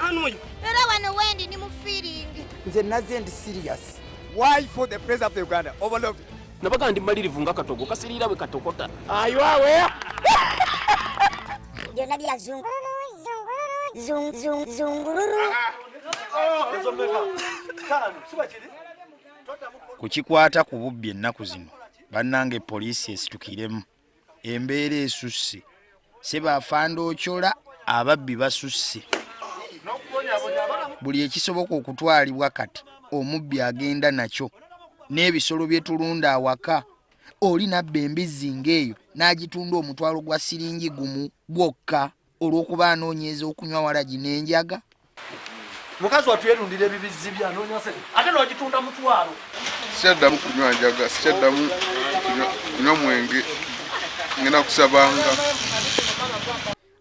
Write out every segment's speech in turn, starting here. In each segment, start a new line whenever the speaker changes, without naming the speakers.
Hano oyo.
Era wano wendi ndi mu feeling.
Nze nazze ndi serious.
Why for the president of Uganda overlooked?
Nabaga ndi malirivu nga katogo kasiriira bwe katokota.
Are you aware?
Byonna bya zungululu zungululu zung zungululu.
Ku kikwata ku bubbi ennaku zino bannange poliisi esitukiremu. Embeera esusse. Ssebo afande Ochola ababbi basusse. Buli ekisoboka okutwalibwa kati omubbi agenda nakyo n'ebisolo bye tulunda awaka. Oli n'abba embizzi ng'eyo n'agitunda omutwalo gwa siringi gumu gwokka olw'okuba anoonyeeza okunywa walagi n'enjaga.
Mukazi wattu yerundira ebibizzi bye anoonya ssente ate n'ogitunda mutwalo.
Sikyaddamu kunywa njaga, sikyaddamu kunywa mwenge, ngenda kusabanga.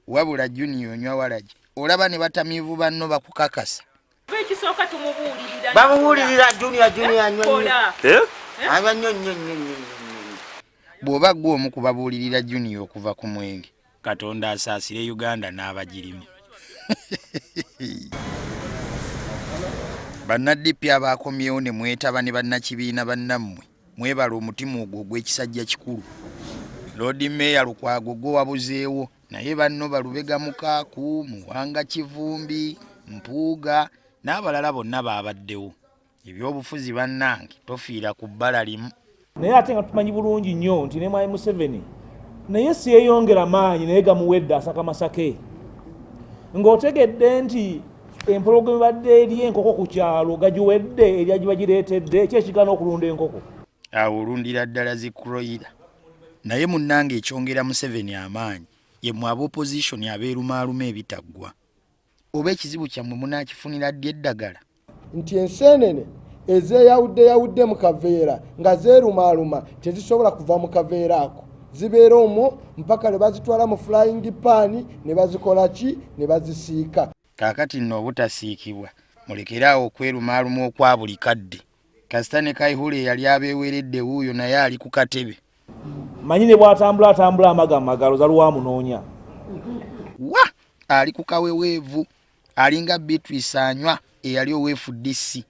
Wabula Junior onywa walagi olaba ne batamiivu banno bakukakasa.
Ekisooka tumubuulirira.
Bamubuulirira Junior, Junior anywa nnyo.
Kola.
Eh?
Anywa nnyo nnyo nnyo nnyo nnyo.
Bw'oba ggwe omu ku babuulirira Junior okuva ku mwenge, Katonda asaasire Uganda n'abagirimu. Banna DP abaakomyewo ne mwetaba ne bannakibiina bannammwe, mwebale omutima ogwo ogw'ekisajja kikulu. Loodi Meeya Lukwago gwe wabuzeewo, naye banno Balubega Mukaaku, Muwanga Kivumbi, Mpuuga n'abalala bonna baabaddewo. Ebyobufuzi bannange tofiira ku bbala limu.
Naye ate nga tumanyi bulungi nnyo nti ne Mwami Museveni naye siyeyongera maanyi naye gamuwedde asaka masake. Ng'otegedde nti empologoma ebadde eri enkoko ku kyalo gagiwedde eri agibagireetedde ki ekigaana okulunda enkoko?
Awo olundira ddala zi kroira. Naye munnange ekyongera Museveni amaanyi ye mmwe aba opposition abeerumaaluma ebitaggwa. Oba ekizibu kyammwe munaakifunira ddi eddagala?
Nti enseenene ezeeyawuddeyawudde mu kaveera nga zeerumaaluma tezisobola kuva mu kaveera ako. Zibeera omwo mpaka lwe bazitwala mu frying pan ne bazikola ki? Ne bazisiika.
Kaakati nno obutasiikibwa mulekere awo okwerumaaluma okwa buli kadde. Kasita ne Kayihura eyali abeeweredde wuuyo naye ali ku katebe.
Manyi ne bw'atambula atambula amaga magalo zaluwa amunoonya.
Wa! Ali ku kaweweevu alinga Beatrice Anywa eyali owa FDC.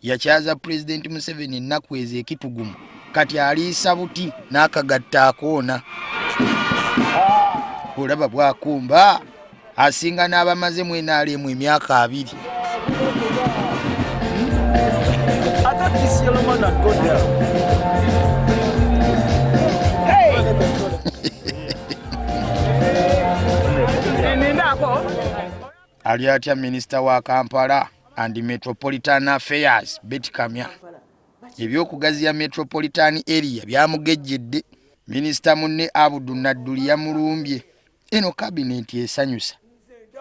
Yakyaza Pulezidenti Museveni ennaku ezo ekitugumu kati aliisa buti n'akagatta akoona. Olaba bw'akumba asinga n'abamaze mu NRM emyaka 20. Ali atya minisita wa Kampala and Metropolitan Affairs Beti Kamya. Eby'okugaziya Metropolitan Area byamugejjedde. Minisita munne Abudu Nadduli yamulumbye. Eno kabineti esanyusa.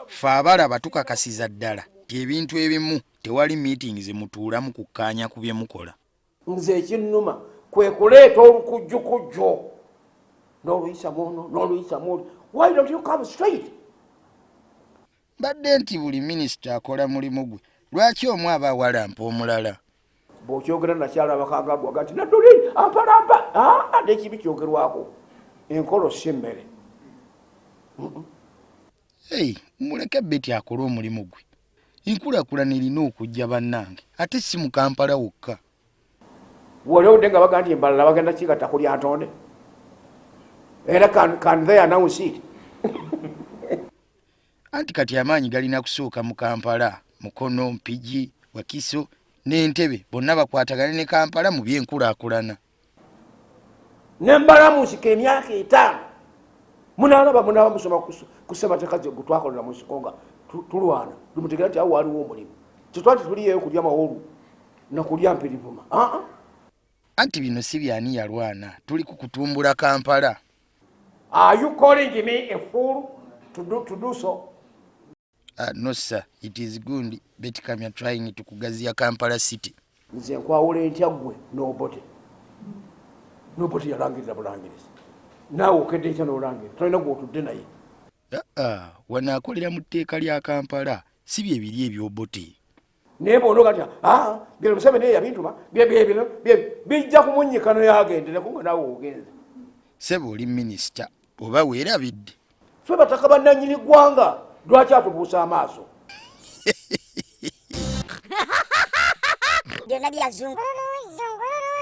Ffe abalaba tukakasiza ddala nti ebintu ebimu tewali meeting ze mutuulamu kukkaanya ku bye mukola.
Nze ekinnuma kwe kuleeta olukujjukujju n'oluyisa muno n'oluyisa muli. Why don't you come straight?
Mbadde nti buli minisita akola mulimu gwe, lwaki omu aba awalampa omulala?
Bw'okyogera nakyala abakangagwa gati Nadduli ampalampa. Aa, n'ekibi kyogerwako enkolo si mmere.
Hey, muleke Betty akole omulimu gwe. Enkulaakulana erina okujja bannange, ate si mu Kampala wokka.
Wali owudde nga bagamba nti Mbalala bagenda kigatta ku Lyantonde? Era can they announce it?
Anti kati amaanyi galina kusooka mu Kampala, Mukono, Mpigi, Wakiso n'Entebbe bonna bakwatagane ne Kampala mu by'enkulaakulana.
Ne mbala mu nsiko emyaka 5 munaalaba munaaba musoma ku ssemateeka gwe twakolera mu nsiko nga tulwana lumutegeera nti awo waaliwo omulimu. Tetwali tetuliyeeyo kulya mawolu na kulya mpirivuma. Aa.
Anti bino si byani yalwana, tuli ku kutumbula Kampala.
Are you calling me a fool to do so?
No sir, it is good Beti Kamya trying to kugaziya Kampala city.
Nze nkwawula entya ggwe n'Obote? N'Obote yalangirira bulangirizi. Naawe okedde enkya n'olangirira, tolina gw'otudde naye.
Wano akolera mu tteeka lya Kampala, si bye biri eby'Obote.
Naye bw'onoga nti, bino Museveni ye yabintuma, bye bye bino, bye bijja kumunnyika naye agendereko nga naawe ogenze.
Ssebo oli minisita oba weerabidde?
Ffe bataka bannannyini ggwanga, lwaki atubuusa amaaso?
Byonna bya zungululu,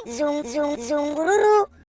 zungululu, zungululu.